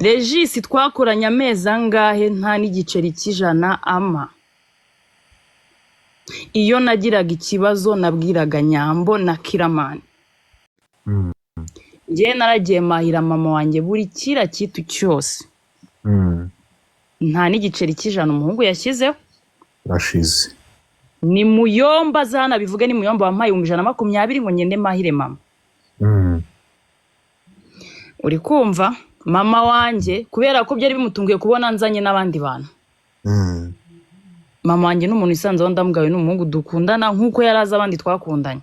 Regis twakoranye amezi angahe nta n'igiceri cy'ijana ama. Iyo nagiraga ikibazo nabwiraga Nyambo na Kiramani. Njyewe naragiye mahira mama wanjye buri kira kitu cyose. Nta n'igiceri cy'ijana umuhungu yashyizeho. Urashize. Ni Muyomba aza hano abivuge, ni Muyomba wampaye 120,000 ngo ngende mahire mama. Uri kumva? Mama wanjye kubera ko byari bimutunguye kubona nzanye n'abandi bantu. Mama wanjye ni umuntu isanzeho, ndamugawe, ni umuhungu dukundana nk'uko yari azi abandi twakundanye.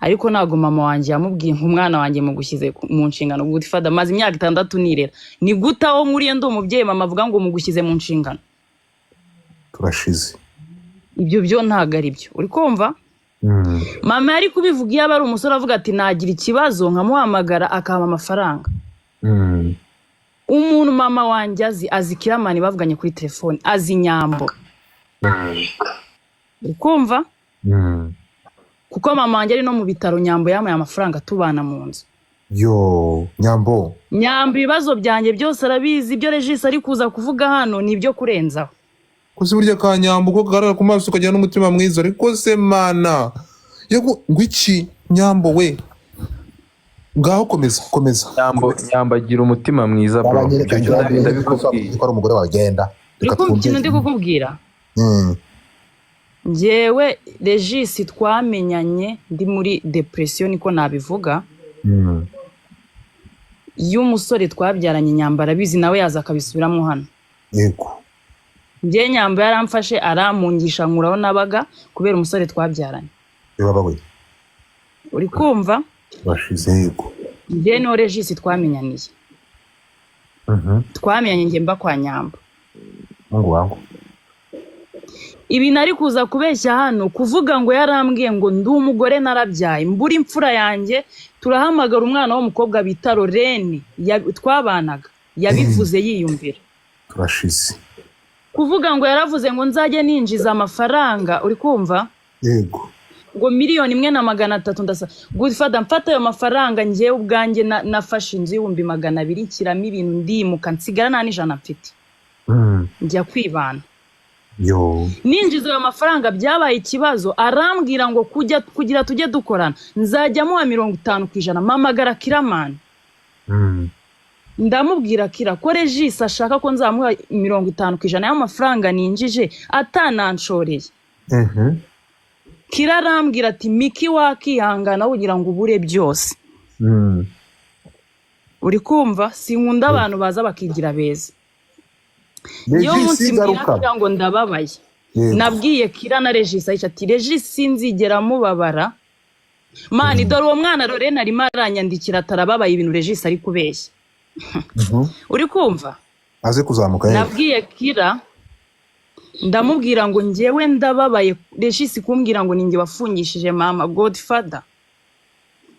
Ariko ntabwo mama wanjye yamubwiye nk'umwana wanjye mugushyize mu nshingano. Godfather, maze imyaka 6 nirera, ni gute aho nkuriye ndi umubyeyi mama avuga ngo mugushyize mu nshingano? Turashize. Ibyo byo ntabwo ari byo, uri kumva? Mama yari kubivuga iyo aba ari umusore avuga ati nagira ikibazo nkamuhamagara akampa amafaranga. Umuntu mama wanjye azi Kiramani bavuganye kuri telefone, azi Nyambo. Uri kumva? Kuko mama wanjye ari no mu bitaro, Nyambo yampaye amafaranga tubana mu nzu. Yo, Nyambo. Nyambo ibibazo byanjye byose arabizi. Ibyo Regis ari kuza kuvuga hano ni ibyo kurenzaho. Ko se burya ka Nyambo ko kagaragara ku maso ukagira n'umutima mwiza, ariko se mana yego, ngo iki Nyambo we? Ngaho komeza, komeza. Nyambo, Nyambo agira umutima mwiza, bro. Abanyereka. Ibyo ndabikubwiye. Ko ari umugore wawe, genda. Uri Reka kumva ikintu ndi twumve. kukubwira? Njyewe Regis twamenyanye ndi muri depression, niko nabivuga. Iyo umusore twabyaranye, Nyambo arabizi, nawe yaza akabisubiramo hano. Njye Nyambo yaramfashe arampungisha, nkuraho nabaga kubera umusore twabyaranye. Baba we. Uri kumva? Bashize, yego. Njye niho Regis twamenyaniye. Twamenyanye njye mba kwa Nyambo. Mungu wangu. Ibi nari kuza kubeshya hano, kuvuga ngo yarambwiye ngo ndi umugore narabyaye, mbura imfura yanjye, turahamagara umwana w'umukobwa bita Lorene twabanaga, yabivuze yiyumvira. Turashize. Kuvuga ngo yaravuze ngo nzajye ninjiza amafaranga, uri kumva? Yego. Ngo 1,300,000. Ndasa gufata mfata ayo mafaranga, njyewe ubwanjye nafashe inzu y'200,000, nshyiramo ibintu, ndimuka, nsigara nta n'ijana mfite. Njya kwibana. Yo. Ninjiza ayo mafaranga byabaye ikibazo, arambwira ngo kujya kugira tujye dukorana nzajya muha 50%. Mpamagara Kiramani. Ndamubwira: "Kira, ko Regis ashaka ko nzamuha 50% y'amafaranga ninjije atananshoreye?" Kira arambwira ati: "Miki, wakihangana kugira ngo ubure byose." Uri kumva? Sinkunda abantu baza bakigira beza. Niyo Regis, munsi mbwira garuka. Kira ngo ndababaye. Nabwiye Kira na Regis, ahisha ati: "Regis sinzigera mubabara." Mani, dore uwo mwana Lorene arimo aranyandikira, atarababaye, ibintu Regis ari kubeshya. Uri kumva? Aze kuzamuka yewe. Nabwiye Kira, ndamubwira ngo njyewe ndababaye, Regis kumbwira ngo ninjye wafungishije mama. Godfather,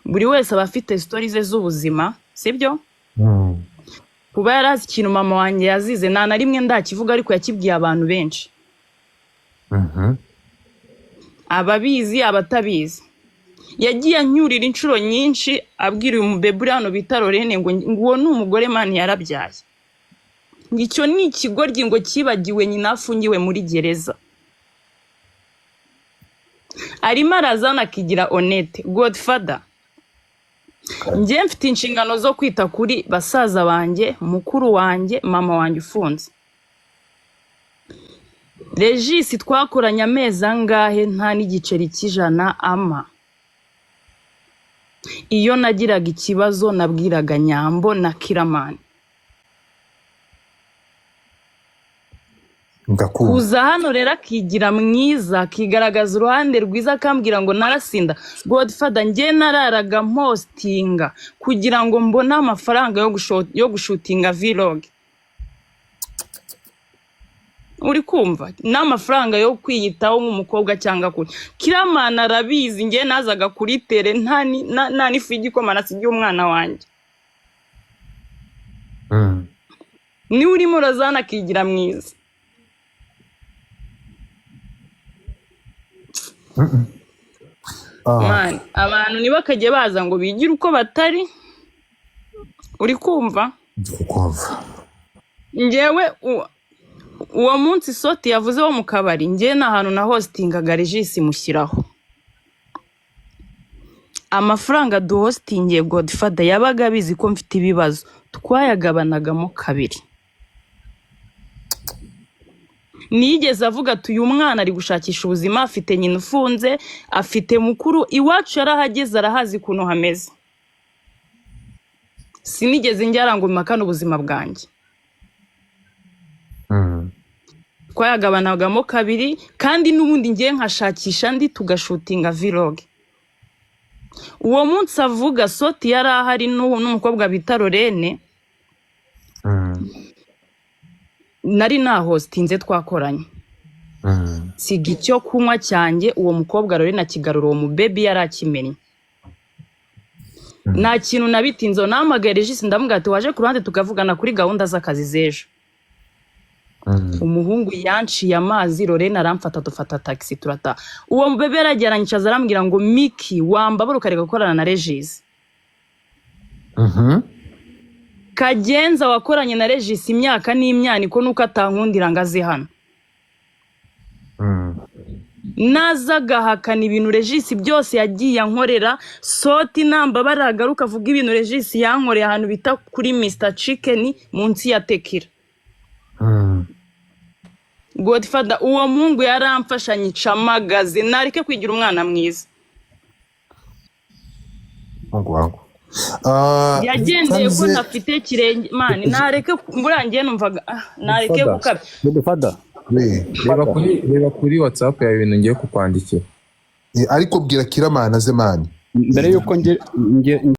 buri wese aba afite story ze z'ubuzima, sibyo? Kuba yari azi ikintu mama wanjye yazize, nta na rimwe ndakivuga, ariko yakibwiye abantu benshi. Ababizi, abatabizi. Yagiye anyurira inshuro nyinshi, abwira uyu mubebe uri hano bita Lorene ngo uwo ni umugore, mani, yarabyaye, ngo icyo ni ikigoryi, ngo cyibagiwe nyina afungiwe muri gereza. Arimo arazana akigira honnête. Godfather, njye mfite inshingano zo kwita kuri basaza banjye, mukuru wanjye, mama wanjye ufunze. Regis twakoranye amezi angahe nta n'igiceri cy'ijana ama. Iyo nagiraga ikibazo nabwiraga Nyambo na Kiramani. Ndakumva. Kuza hano rero akigira mwiza, akigaragaza uruhande rwiza, akambwira ngo narasinda. Godfather, njye nararaga mpostinga kugira ngo mbone amafaranga yo gushutinga vlog, uri kumva? N'amafaranga yo kwiyitaho nk'umukobwa cyangwa kuri Kiramana arabizi. Njye nazaga kuri tere nta n'ifu y'igikoma nasigiye umwana wanjye. Niwe urimo urazana akigira mwiza. Man, abantu ntibakajye baza ngo bigire uko batari, uri kumva? Ndi kukumva. Njyewe uwo munsi Soti yavuze wo mu kabari, njyewe ni ahantu na hostingaga, Regis mushyiraho amafaranga duhostingiye. Godfather yabaga abizi ko mfite ibibazo, twayagabanagamo kabiri. Niyigeze avuga ati: "Uyu mwana ari gushakisha ubuzima, afite nyina ufunze, afite mukuru iwacu." Yarahageze, arahazi ukuntu hameze. Sinigeze njyara ngo mpakane ubuzima bwanjye. Twayagabanagamo kabiri, kandi n'ubundi ngiye nkashakisha andi tugashootinga vlog. Uwo munsi avuga, Soti yari ahari n'umukobwa bita Lorene. Nari nahostinze, twakoranye, siga icyo kunywa cyanjye. Uwo mukobwa Lorene akigarura, uwo mubebi yari akimennye. Nta kintu nabitinzeho, nahamagaye Regis, ndamubwira ati: "Waje ku ruhande tukavugana kuri gahunda z'akazi z'ejo?" Umuhungu yanciye amazi, Lorene aramfata, dufata taxi turataha. Uwo mubebe yaragiye aranyicaza, arambwira ngo: "Miki, wambabura ukareka gukorana na Regis." Kagenza wakoranye na Regis imyaka n'imyaniko, nuko atankundira ngo aze hano, naza agahakana ibintu Regis byose yagiye ankorera. Soti namba baragaruka avuga ibintu Regis yankoreye ahantu bita kuri Mr Chicken munsi ya Tekira. Godfather, uwo muhungu yaramfasha nyica amagaze, nareke kwigira umwana mwiza. Mungu wangu. Yagendeye ko nsanze- ntafite kirenge man, nareke buriya numvaga nareke Godfather. gukabya. Godfather. We, Reba kuri WhatsApp yawe ibintu ngiye kukwandikira. Ariko bwira Kiramana aze man. Mbere yuko nge